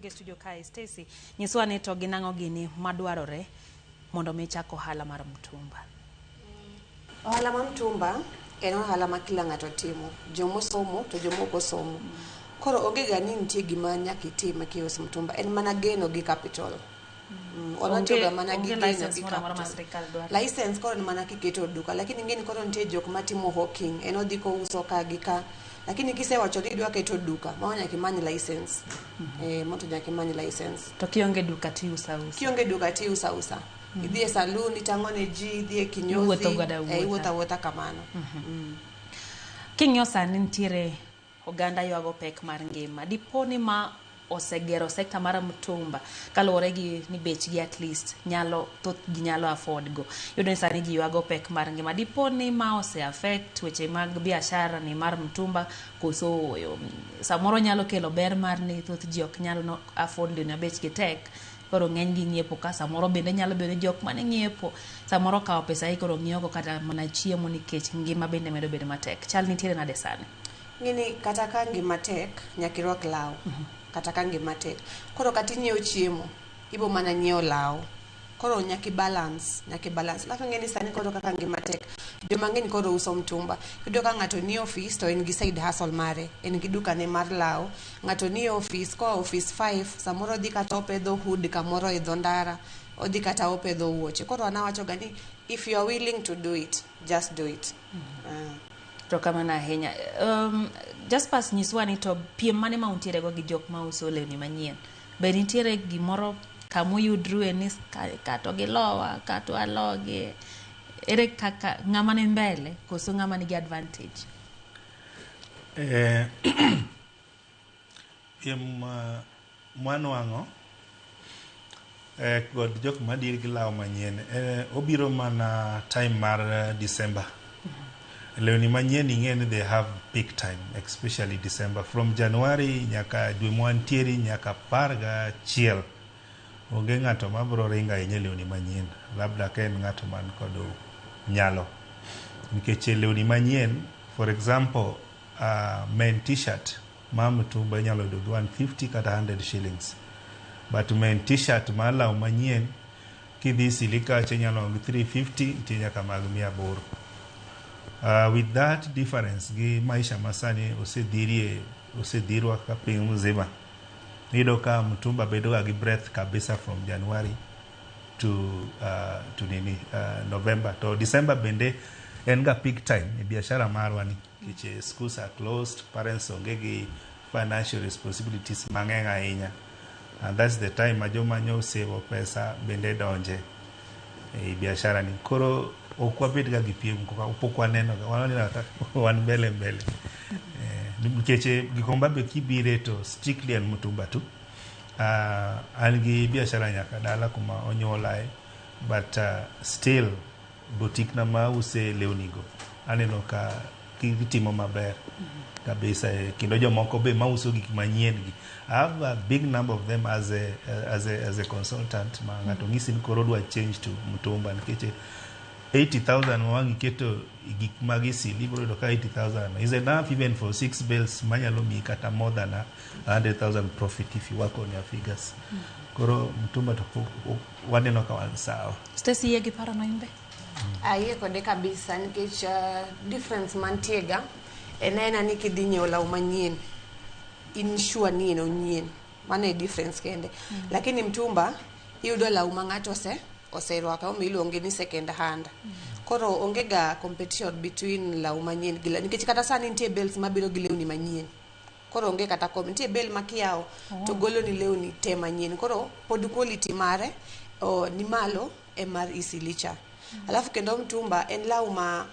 E studio kae Stacy, nyiswa ni to gin ang'o gini madwarore mondo mi chak ohala mar mtumba. Ohala mar mtumba en ohala ma kila ng'ato timo, jomosomo to joma ok osomo. Koro onge ga ni nitie gima nyaka itim eka ius mtumba, en mana geno gi capital. Wan watiyo ga mana gi Onge geno license gi moro amora ma capital. sirikal dwaro. License koro en mana kiketo duka, lakini ing'e ni koro nitie jok matimo hawking, en odhi kouso ka gi ka. Lakini kisewacho ni idwa keto duka, mano nyaka imany license. Eh, mano to nyaka imany license. To kionge duka tiuso ausa. Kionge duka tiuso ausa. Idhi e saloon itang'o ne ji, idhi e kinyozi. Iwuotho godo awuotha. Eh, iwuotho awuotha kamano. King'iyo sani nitiere oganda ywago pek mar ngima. Dipo ni ma osegero sekta mar mtumba kaluwore gi ni bechgi at least nyalo thoth ji nyalo afford go. Iyudo ni sani ji ywago pek mar ngima. Dipo ni ma ose affect weche mag biashara ni mar mtumba koso ooyo. Samoro nyalo kelo ber mar ni thoth ji ok nyal no afford lewni ma bechgi tek. Koro ng'eny gi ng'iepo ka samoro bende nyalo bedo ni jok mane ng'iepo samoro okawo pesa gi koro ng'iewo go kata mana chiemo nikech ngima bende medo bedo matek. Chal nitiere nade sani? Ng'eni kata ka ngima tek, nyaka irwak law. Kata ka ngima tek. Koro kata inyiewo chiemo, ibo mana nyiewo law. Koro nyaka i balance, nyaka i balance. Alafu ing'e ni sani koro kaka ngima tek, joma ng'eny koro uso mtumba. Iyudo ka ng'ato nie ofis to en gi side hustle mare, en gi duka ne mar law. Ng'ato nie ofis, koa ofis 5, samoro odhi kata opedho hood kamoro e dho ndara, odhi kata opedho wuoche. Koro an awacho ga ni if you are willing to do it, just do it. To kamano ahinya. Jaspas nyiswa ni to piem mane ma untiere go gi jok mauso lewni manyien? Be nitiere gimoro kamuyudrue ni ka to gilowa, ka to walogi? Ere kaka ng'ama ni mbele koso ng'ama nigi advantage? Piem mwanwang'o kod jok madil gi law manyien obiro mana time mar December. Lewni manyien ing'e ni they have peak time, especially December. From January nyaka dwe mwantiere nyaka 11. Onge ng'ato mabiro ringo ahinya e lewni manyien, labda ka en ng'ato man kod nyalo. Nikech lewni manyien, for example, men t-shirt ma mtumba inyalo yudo gi 150 kata 100 shillings. But men t-shirt mar law manyien kidhi Eastleigh kacha inyalo gi 350 nitie nyaka mag 800. With that difference gi maisha masani osedhirie osedhirwa kaka piny mzima. Iyudo ka mtumba bedo ga gi breath kabisa from January to nini November. To December bende en ga peak time e biashara marwa ni nikech schools are closed, parents onge gi financial responsibilities mang'eny ahinya. And that's the time ma joma nyo savo pesa bende donje e biashara ni. Koro ok wabed ga gi piem pok waneno ga waneno kata wan mbele mbele. Nikech Gikomba be kibire to strictly en mtumba tu. An gi biashara nyaka dala kuma onyuolae but still boutique na mause lewni go aneno ka gitimo maber kabisa kendo jomoko be mauso gik manyien gi. I have a big number of them as a consultant ma ng'ato ng'isi ni koro odwa change to mtumba nikech 80,000 ma wang' iketo gik mag Eastleigh ibiro yudo ka 80,000 is enough even for 6 bales manyalo miyi kata more than 100,000 profit if you work on your figures. Koro mtumba to waneno ka wan sawa. Stacy yie gi paro no imbe? Ayie kode kabisa nikech difference mantie ga en aena ni kidhi nyiewo law manyien in sure ni en onyien mano e difference kende. Lakini mtumba iyudo law ma ng'ato oserwako omiyo iluonge ni second hand. Koro onge ga competition between law manyien gi nikech kata sani nitie bales mabiro gi lewni manyien. Koro onge kata kom nitie bale ma kiyawo to golo ni lewni te manyien. Koro pod quality mare ni malo e mar Eastleigh cha. Alafu kendo mtumba en law ma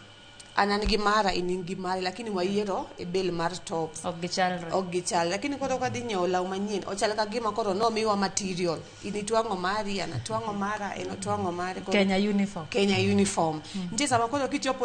an gi mara in in gi mari lakini wayiero e bale mar tops. Ok gichalre. Ok gichal lakini koro kadhi nyiewo law manyien ochal ka gima koro nomiwa material. In itwang'o mari, an atwang'o mara, en otwang'o mare. Kenya uniform. Kenya uniform. Nitie sama koro kichopo